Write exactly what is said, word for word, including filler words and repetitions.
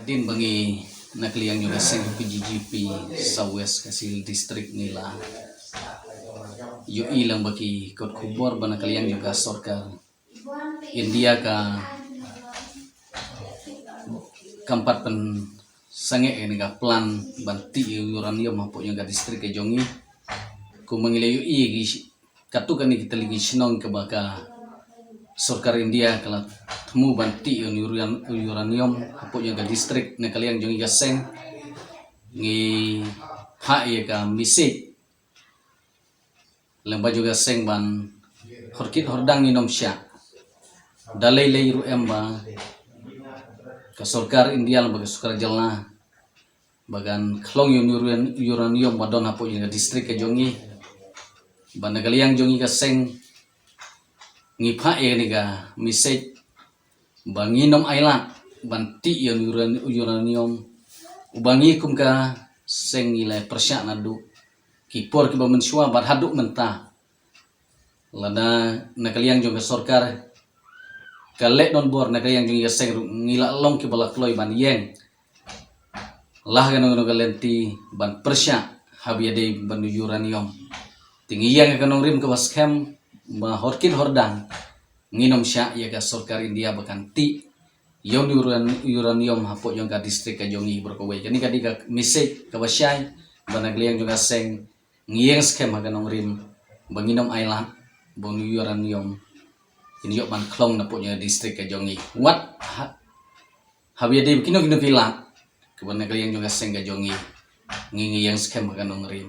Hadien ba ngi na ka liang jong ka seng P G G P South West Khasi Hills District ngi la ïohi lang ba ki kot khubor ba na ka liang jong ka sorkar India ka kam pat pynsangeh ïa kane ka plan ban tih ïa u uranium hapoh jong ka district ka jong ngi. Kumba ngi la ïohi, katto katne ki tylli ki shnong kaba ka sorkar India ka la thmu ban tih ïa u uran-, uranium hapoh jong ka district, na ka liang jong ngi ka seng ngi phah ïa ka message lyngba jong ka seng ban hor kit hor dang ngin ym shah. Da lei lei ruh em ba ka sorkar India lyngba ka sorkar jylla ba kan khlong ïa u uran-, uranium ba don hapoh jong ka district ka jong ngi. Ba na ka liang jong ngi ka seng ngi phah ïa kane ka message ba ngin ym ailad ban tih ïa u uran-, uranium uba ngi kum ka seng ngi la pyrshah naduh ki por kiba mynshuwa bad haduh mynta. Lada na ka liang jong ka sorkar ka leh donbor, na ka liang jong ngi ka seng ruh ngi la long kiba la kloi ban ïeng la ha kano kano ka lynti ban pyrshah haba ïadei bad u uranium. Te ngi ïeng ha ka nongrim kaba skhem ba hor kit hor dang ngin ym shah ïa ka sorkar India ba kan tih ïa u uran-, uranium hapoh jong ka district ka jong ngi baroh kawei. Kane ka dei ka message kaba shai ba na ka liang jong ka seng ngi ïeng skhem ha ka nongrim ba ngin ym ailad ba u uranium kin ïoh ban khlong napoh jong ka district ka jong ngi. Wat ha-, haba ïadei ba kino kino ki lad kaba na ka liang jong ka seng ka jong ngi, ngi ngi ïeng skhem ha ka nongrim.